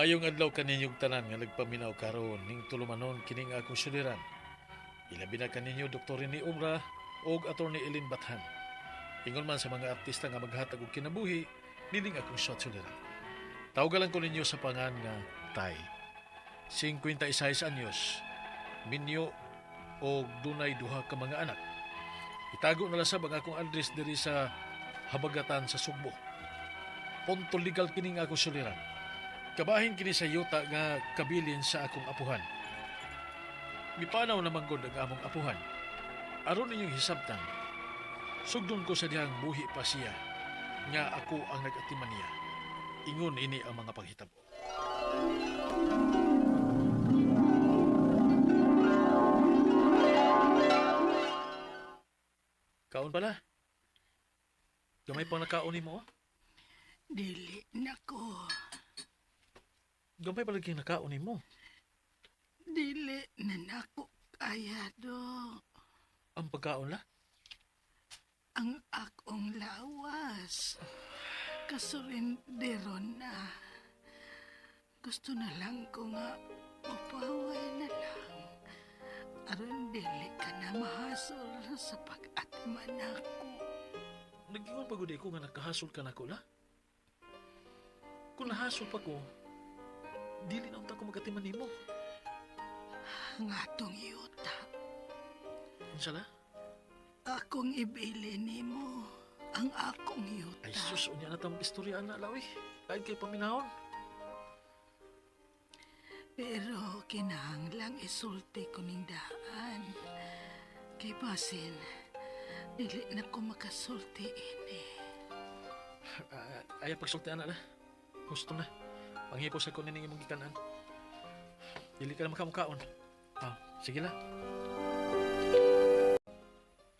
Maayong adlaw kaninyong tanan nga nagpaminaw karon ning tulumanon kining akong suliran. Ilabi na kaninyo Dr. Rene Umra ug Attorney Eileen Bathan. Ingon man sa mga artista nga maghatag og kinabuhi nining akong short suliran. Tawgalan ko ninyo sa pangan nga Tay. 56 anyos, minyo og dunay duha ka mga anak. Itago na lang sab ang akong address diri sa Habagatan sa Sugbo. Punto legal kining akong suliran. Kabahin kini sa yuta nga kabilin sa akong apuhan. Mipanaw naman gud ang among apuhan. Aron ninyong hisabtan, sugdon ko sa dihang buhi pa siya, nga ako ang nag-atiman niya. Ingon ini ang mga panghitabo. Kaon pala? Gamay pang nakaon nimo? Dili na ko. Gamay pa lagi nakaon nimo. Dili na nako kaya do. Ang pagkaon la? Ang akong lawas. Kasurindero na. Gusto na lang ko nga upaway na lang. Aron dili ka na mahasol sa pag-atiman ako. Nag-ingon pa gud ko nga nakahasol ka nako la. Kung nahasol pa ko, dili na unta ko magatiman nimo. Ang atong yuta. Unsa la? Akong ibili nimo ang akong yuta. Ay sus, unya na tang istorya ana lawi. Kahit kay paminahon. Pero kinahanglang isulti ko ning daan. Kay basin, dili na ko makasulti ini. Ayaw pagsulti ana la. Gusto na. Panghipos ako nining imong gikanan. Dili ka na makamukaon. Sige la.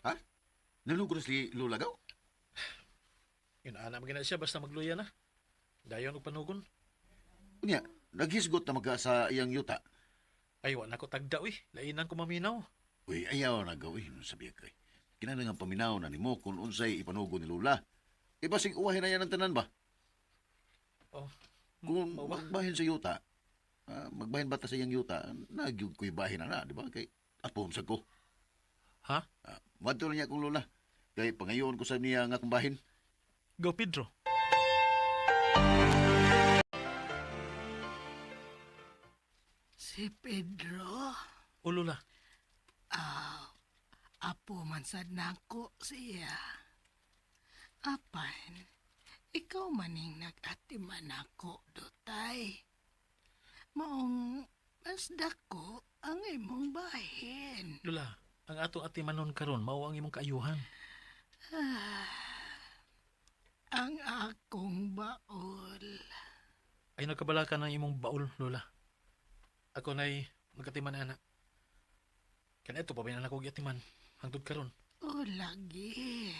Ha? Nalugod si Lola gaw? Yun, ana magina siya basta magluya na. Dayon og panugon. Unya, naghisgot na magka sa iyang yuta. Ay, wa na ko tagda, uy. Lainan ko maminaw. Uy, ayaw na gaw, uy. Sabi ka, kinahanglan nga paminaw na nimo kung unsay ipanugon ni Lola. E basig uwahin na yan ang tanan ba? Oh, Kung mao ba? magbahin sa yuta, magbahin ba ta sa iyang yuta, nagyug ko'y bahin na na, di ba? Kay apom sa ko. Ha? Madto niya akong Lola. Kay pangayon ko sa niya nga akong bahin. Go, Pedro. Si Pedro? O, Lola. Apo man sad nako siya. Apan, ikaw maning nag-atiman ako, dutay. Maong mas dako ang imong bahin. Lola, ang atong atimanon karon mao ang imong kaayuhan. Ang akong baol. Ay nagkabala ka ng imong baol, Lola. Ako na'y nagatiman ana. Kaneto pa ba na ako giatiman hangtod karon? O lagi.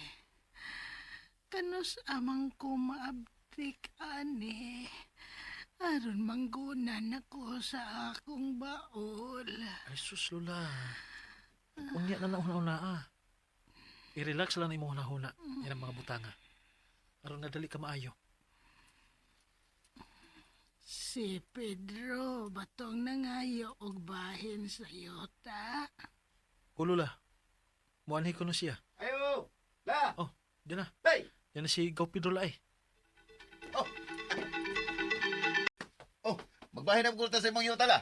Kanus amang ko maabtik ani. Aron manggunan ako sa akong baol. Ay sus, Lola. Unya na na ah. I-relax lang imong hunahuna. Yan ang mga butanga. Aron nga dali ka maayo. Si Pedro batong nangayo og bahin sa yuta. O Lola, muanhi ko na siya. Ayo! La! Oh, di na. Hey! Yan na si Gaw Pedro la eh. Oh! Oh, magbahin ang kulta sa imong yuta la.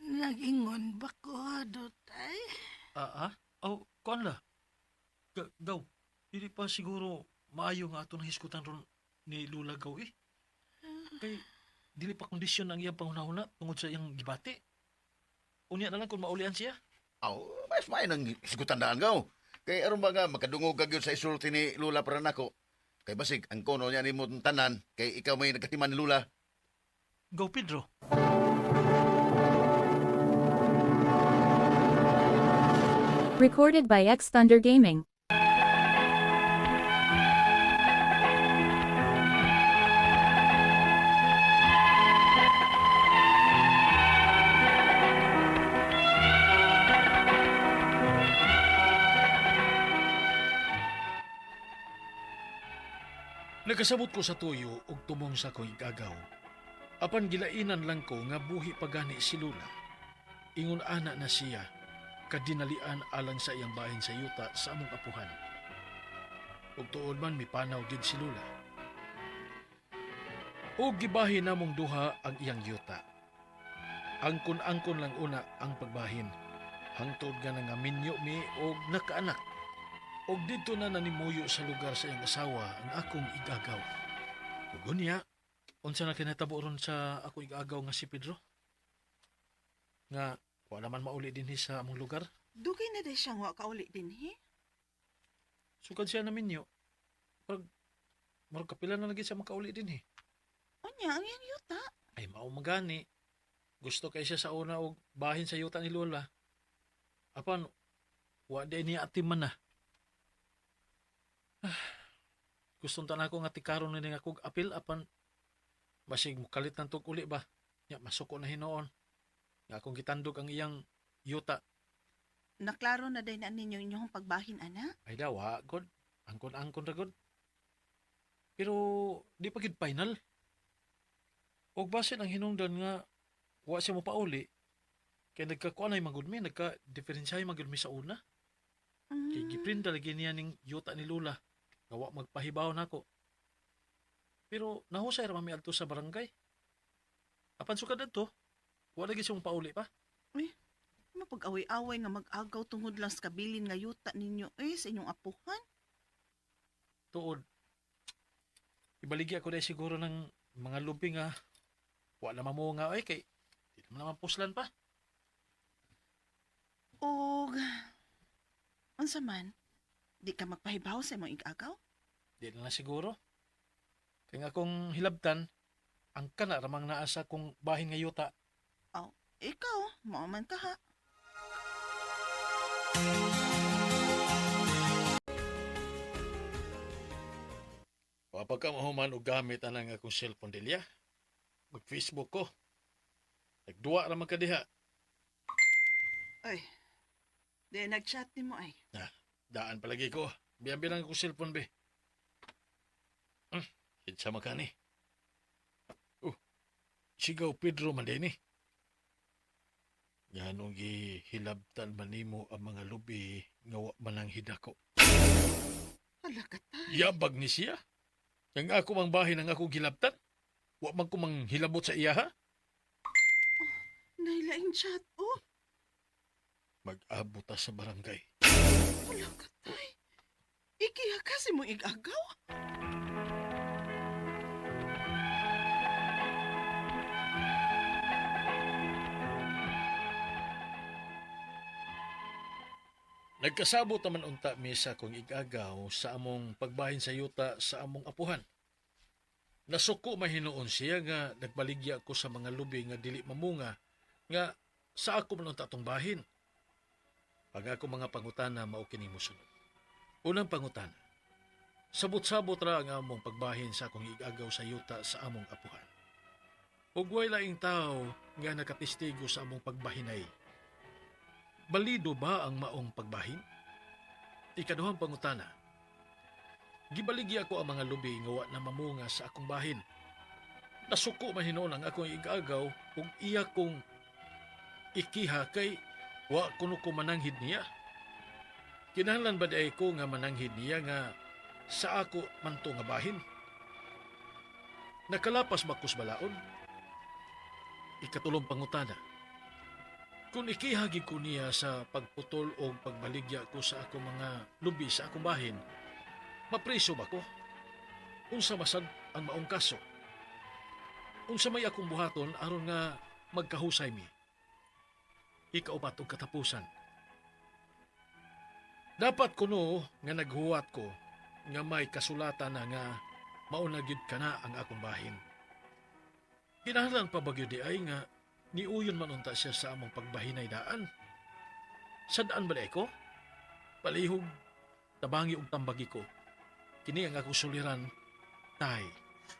Nagingon ba ko, dutay? Oh, kuan la. Gaw, dili pa siguro maayo nga ato nang hisgutan ron ni Lola Gaw eh. Kay, dili pa kondisyon ang iyang panghunahuna tungod sa iyang gibati. Unya na lang kung maulian siya. Aw, mas may nang hisgutan daan gaw. Kay aron ba nga makadungog ka gyud sa isulti ni Lola para nako. Kay basig ang kono niya nimo tanan kay ikaw may nagkatiman ni Lola. Gaw Pedro. Recorded by X Thunder Gaming. Nakasabot ko sa tuyo ug tumong sa akong igagaw. Apan gilainan lang ko nga buhi pa gani si Lula. Ingon ana na siya, kadinalian alang sa iyang bahin sa yuta sa among apuhan. Ug tuod man mipanaw gid si Lula. Ug gibahin namong duha ang iyang yuta. Angkon-angkon lang una ang pagbahin. Hangtod nga nangaminyo mi og nakaanak. Og didto na nanimuyo sa lugar sa iyang asawa ang akong igagaw. Ug unya, unsa na kinatabo ron sa ako igagaw nga si Pedro? Nga wala man mauli dinhi sa among lugar. Dugay na day siyang wa kauli dinhi. Sukad siya naminyo. Murag kapila na lagi siya makauli dinhi. Unya ang iyang yuta. Ay mao magani. Gusto kay siya sa una og bahin sa yuta ni Lola. Apan wa di niya atiman na. Gustong tanan ko nga tikaron ni nga kog apil apan basig mukalit nang tug uli ba. Nya masuko na hinuon. Nga akong gitandog ang iyang yuta. Naklaro na day na ninyo inyong pagbahin ana. Ay daw, wa god. Angkon-angkon ra god. Pero di pa gid final. Og basin ang hinungdan nga wa siya mopauli. Kay nagkakuan ay magud mi, nagka-diferensyahay magud mi sa una. Kay giprinda lagi niya ning yuta ni Lula. Nga wa magpahibaw nako. Pero nahusay ra man mi adto sa barangay. Apan sukad adto, wa lagi siya mopauli pa. Mapag-away-away nga mag-agaw tungod lang sa kabilin nga yuta ninyo sa inyong apuhan. Tuod. Ibaligi ako dahil siguro ng mga lubi nga wa naman mo nga ay kay di naman naman puslan pa. Og unsa man, di ka magpahibaw sa imong igagaw? Di na lang siguro. Kaya nga akong hilabtan, ang kana ramang naa sa kong bahin nga yuta. Aw, ikaw, mao man ka ha. Wapag ka mahuman og gamit anang akong cellphone, Delia. Mag-Facebook ko. Nagduwa raman ka diha. Ay, di nag-chat ni mo ay. Na, daan palagi ko. Biyan-biyan lang akong cellphone, be. Kinsa man ka ni? Oh, sigaw Pedro man din eh. Nganong gihilabtan man nimo ang mga lubi nga wa man ang hidako. Hala ka tay. Yabag ni siya. Yang ako mang bahin ang ako gilabtan. Wa man ko mang hilabot sa iya ha. Oh, nahilaing chat, oh. Mag-abot ta sa barangay. Hala ka tay. Ikiha kasi mo igagaw. Nagkasabot naman unta mi sa akong igagaw sa among pagbahin sa yuta sa among apuhan. Nasuko mahinuon siya nga nagbaligya ko sa mga lubi nga dili mamunga nga sa ako man unta atong bahin. Pag ako mga pangutana mao kini mosunod. Unang pangutana. Sabot-sabot ra ang among pagbahin sa akong igagaw sa yuta sa among apuhan. Ug way laing tawo nga nakatestigo sa among pagbahinay. Balido ba ang maong pagbahin? Ikaduhang pangutana. Gibaligi ako ang mga lubi nga wa na mamunga sa akong bahin. Nasuko man hinuon ang akong igagaw ug iya kong ikiha kay wa kuno ko mananghid niya. Kinahanglan ba di ko nga mananghid niya nga sa ako man to nga bahin? Nakalapas ba ko sa balaod? Ikatulong pangutana. Kung ikihagi ko niya sa pagputol o pagbaligya ko sa akong mga lubi sa akong bahin, mapriso ba ko? Unsa masad ang maong kaso? Unsa may akong buhaton aron nga magkahusay mi? Ikaupat og katapusan. Dapat kuno nga naghuwat ko nga may kasulatan na nga mauna gyud kana ang akong bahin. Kinahanglan pa ba gyud di ay nga niuyon man unta siya sa among pagbahinay daan? Sa daan ba ko? Palihog, tabangi og tambagi ko. Kini ang akong suliran, tay.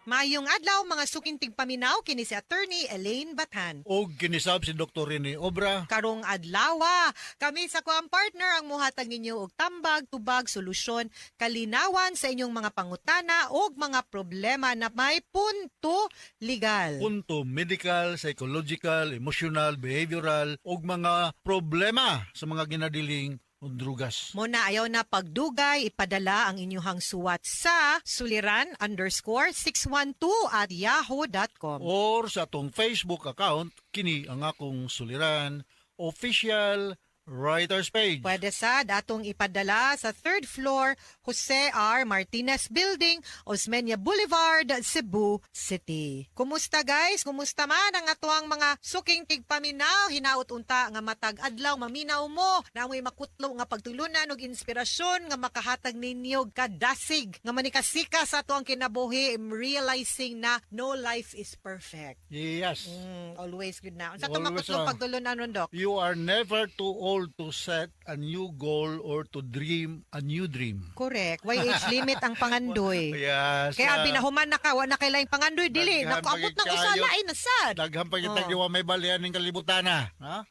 Mayong adlaw, mga suking tigpaminaw, kini si Attorney Elaine Bathan. Og kinisab si Dr. Rene Obra. Karong adlawa, kami sa kuang partner ang muhatag ninyo og tambag, tubag, solusyon, kalinawan sa inyong mga pangutana og mga problema na may punto legal. Punto medical, psychological, emotional, behavioral og mga problema sa mga ginadiling og drugas. Muna ayaw na pagdugay, ipadala ang inyong suwat sa suliran_612@yahoo.com. Or sa atong Facebook account, kini ang akong suliran official writers page. Pwede sa datong ipadala sa third floor, Jose R. Martinez Building, Osmeña Boulevard, Cebu City. Kumusta, guys? Kumusta man ang atuang mga suking tigpaminaw? Hinaut unta nga matag adlaw maminaw mo. Namoy makutlo nga pagtulunan og inspirasyon nga makahatag ninyo og kadasig nga manikasika sa atuang kinabuhi, realizing na no life is perfect. Yes. Always good na. Unsa to Always, makutlong ah. pagtulunan ron, Dok? You are never too old to set a new goal or to dream a new dream. Correct. Way age limit ang pangandoy. Yes. Kaya binahuman na ka, wa na kay laing pangandoy, dili. Daghan Naku, abot pa ng usa kayo. lain na sad. Daghan pa kita oh. May balian ning kalibutan na. Ha?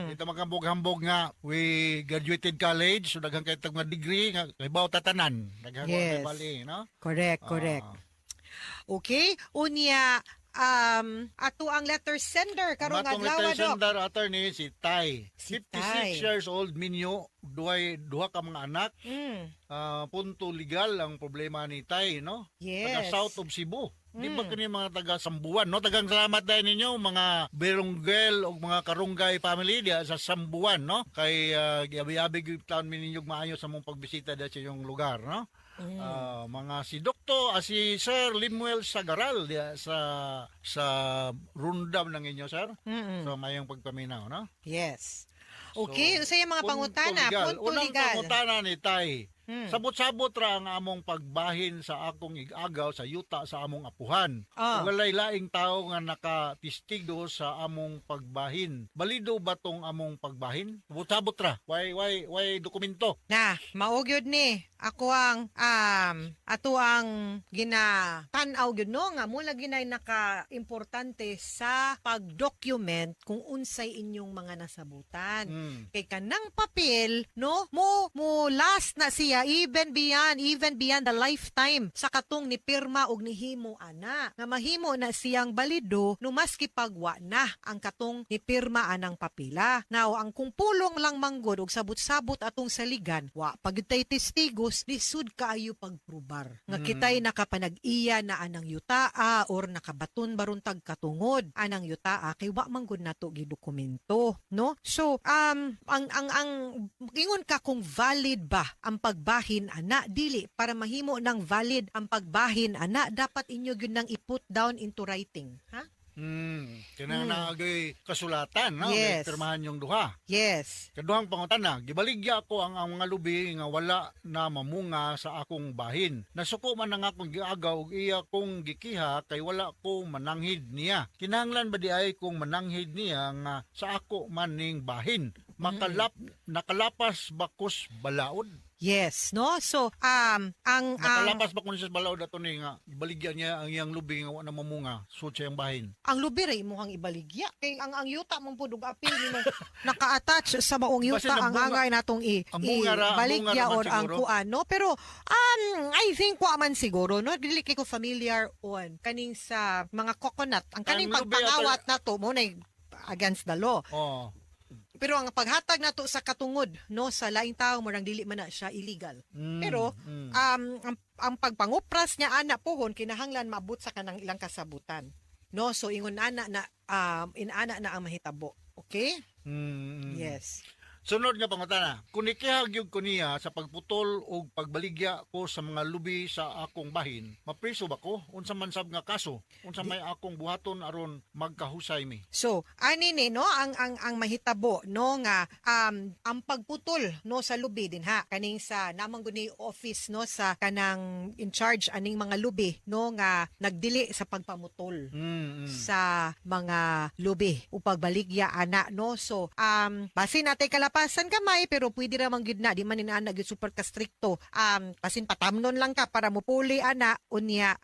Ito magambog-hambog nga we graduated college, so daghan kay tag mga degree nga kay baw tatanan. Daghan may bali, no? Correct. Okay, unya ato ang letter sender karong Matong adlaw, letter Dok. sender, attorney, si Tai. Si 56 Tai. years old, minyo, duhay duha ka mga anak. Ah, punto legal ang problema ni Tai, no? Taga south of Cebu. Di ba kini mga taga Sambuan, no? Tagang salamat dahil ninyo mga Berunggel o mga Karunggay family diya sa Sambuan, no? Kay giabi-abi gyud taon mi ninyo maayo sa mong pagbisita diya sa inyong lugar, no? Ah, mga si Dokto, si Sir Limuel Sagaral diya sa rundam ng inyo, sir. So mayong pagpaminaw, no? Yes. Okay, So, unsay ang mga punto pangutana? legal. Punto Unang legal. pangutana ni Tai. Sabot-sabot ra ang among pagbahin sa akong igagaw sa yuta sa among apuhan. Ug walay laing tawo nga nakatistigo sa among pagbahin. Balido ba tong among pagbahin? Sabot-sabot ra. Way dokumento. Na, mao gyud ni. Ako ang ato ang gina tan-aw gyud, no, nga mula ginay naka-importante sa pag-document kung unsay inyong mga nasabutan. Kay kanang papel, no, mo mo last na siya even beyond the lifetime sa katong ni pirma og nihimo ana. Nga mahimo na siyang balido no maski pagwa na ang katong ni pirma anang papila. Now, ang kung pulong lang manggod og sabot-sabot atong saligan, wa pag tay testigos, lisod kaayo pagprubar. Nga kitay nakapanag-iya na anang yutaa or nakabaton baruntag katungod anang yutaa kay wa manggod nato gidokumento, no? So, ang ingon ka kung valid ba ang pagbahin ana, dili para mahimo ng valid ang pagbahin ana, dapat inyo gyud nang i-put down into writing, ha? Kanang naagay kasulatan, no? Yes. May pirmahan yung duha. Kaduhang pangutana, gibaligya ko ang mga lubi nga wala na mamunga sa akong bahin. Nasuko man ang akong giagaw og iya kong gikiha kay wala ko mananghid niya. Kinahanglan ba di ay kong mananghid niya nga sa ako man ning bahin? Nakalapas ba kos balaod? Yes, no? So, ang Nakalapas ba kun sa balaod ato ni nga ibaligya niya ang iyang lubi nga wa na mamunga sud sa iyang bahin? Ang lubi ra imuhang ibaligya kay ang yuta mong pud og apil nimo naka-attach sa maong yuta Basta ang angay natong i, ang bunga ra- ang bunga ibaligya ra man or ang siguro. kuan, no? Pero I think wa man siguro, no? Dili kay ko familiar on kaning sa mga coconut, ang kaning Ang lubi pagpangawat nato mo na against the law. Pero ang paghatag nato sa katungod, no, sa laing tao, murang dili man na siya illegal. Pero ang pagpangupras niya ana pohon kinahanglan maabot sa kanang ilang kasabutan. No, so ingon ana na inana na ang mahitabo. Okay? Yes. Sunod nga pangutana, kung nikihag gyud ko niya sa pagputol og pagbaligya ko sa mga lubi sa akong bahin, mapriso ba ko? Unsa man sab nga kaso? Unsa may akong buhaton aron magkahusay mi? So, ani ni, no, ang mahitabo, no, nga ang pagputol, no, sa lubi din ha kaning sa namang guni office, no, sa kanang in charge aning mga lubi, no, nga nagdili sa pagpamutol sa mga lubi o pagbaligya ana, no? So basin natay kalapas. Gapasan kamay pero pwede ra man gyud na, di man inaana gyud super kastrikto. Pasin patamnon lang ka para mupuli ana, unya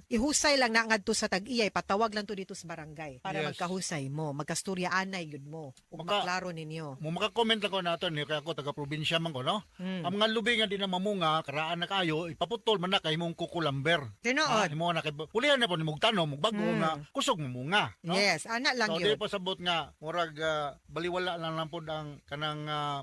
ihusay lang na ngadto sa tag-iya, patawag lang to dito sa barangay para magkahusay mo, magkasturya anay gyud mo ug maklaro ninyo. Mo maka-comment lang ko nato ni kay ako taga probinsya man ko, no. Ang mga lubi nga di na mamunga, karaan na kayo, ipaputol man na kay imong kukulamber. Tinuod. Ah, imo na kay pulihan na po ni tanom, mug bago nga kusog mamunga, no? Yes, ana lang So, yun. di pa sabot nga murag baliwala lang lang pod ang kanang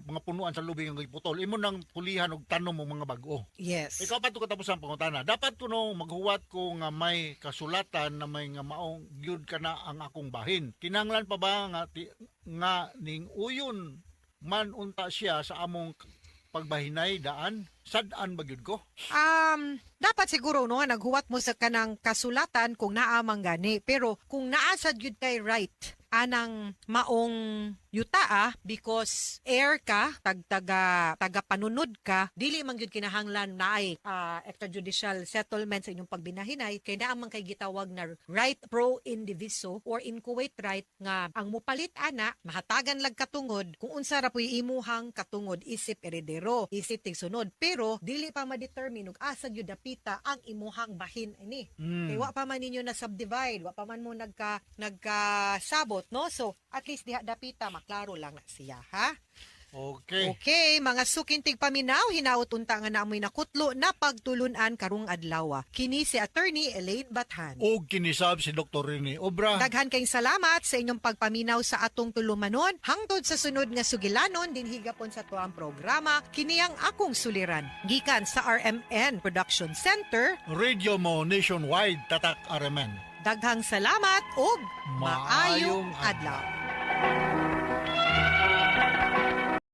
mga punuan sa lubi nga giputol. Imo nang pulihan og tanom og mga bag-o. Ikaw pa to katapos ang pangutana. Dapat kuno maghuwat ko nga may kasulatan na may nga maong gyud kana ang akong bahin. Kinahanglan pa ba nga nga ning uyon man unta siya sa among pagbahinay daan? Sad-an ba gyud ko? Dapat siguro no naghuwat mo sa kanang kasulatan kung naa man gani, pero kung naa sad gyud kay right anang maong yutaa because heir ka, tag taga taga panunod ka, dili man gyud kinahanglan naay extrajudicial settlement sa inyong pagbinahinay kay naa man kay gitawag na right pro indiviso or inchoate right nga ang mupalit ana mahatagan lag katungod kung unsa ra puy imuhang katungod isip eredero, isip tigsunod, pero dili pa ma-determine ug asa gyud dapita ang imuhang bahin ini. Kay wa pa man ninyo na subdivide, wa pa man mo nagkasabot, no? So at least diha dapita maklaro lang na siya, ha? Okay. Okay, mga sukintig paminaw, hinaot unta nga naamoy nakutlo na pagtulunan karong adlaw. Kini si Attorney Elaine Bathan. Og kinisab si Dr. Rene Obra. Daghan kayong salamat sa inyong pagpaminaw sa atong tulumanon. Hangtod sa sunod nga sugilanon, dinhi gapon sa tuang programa, kini ang akong suliran. Gikan sa RMN Production Center, Radio mo nationwide, tatak RMN. Daghang salamat ug maayong Maayong adlaw.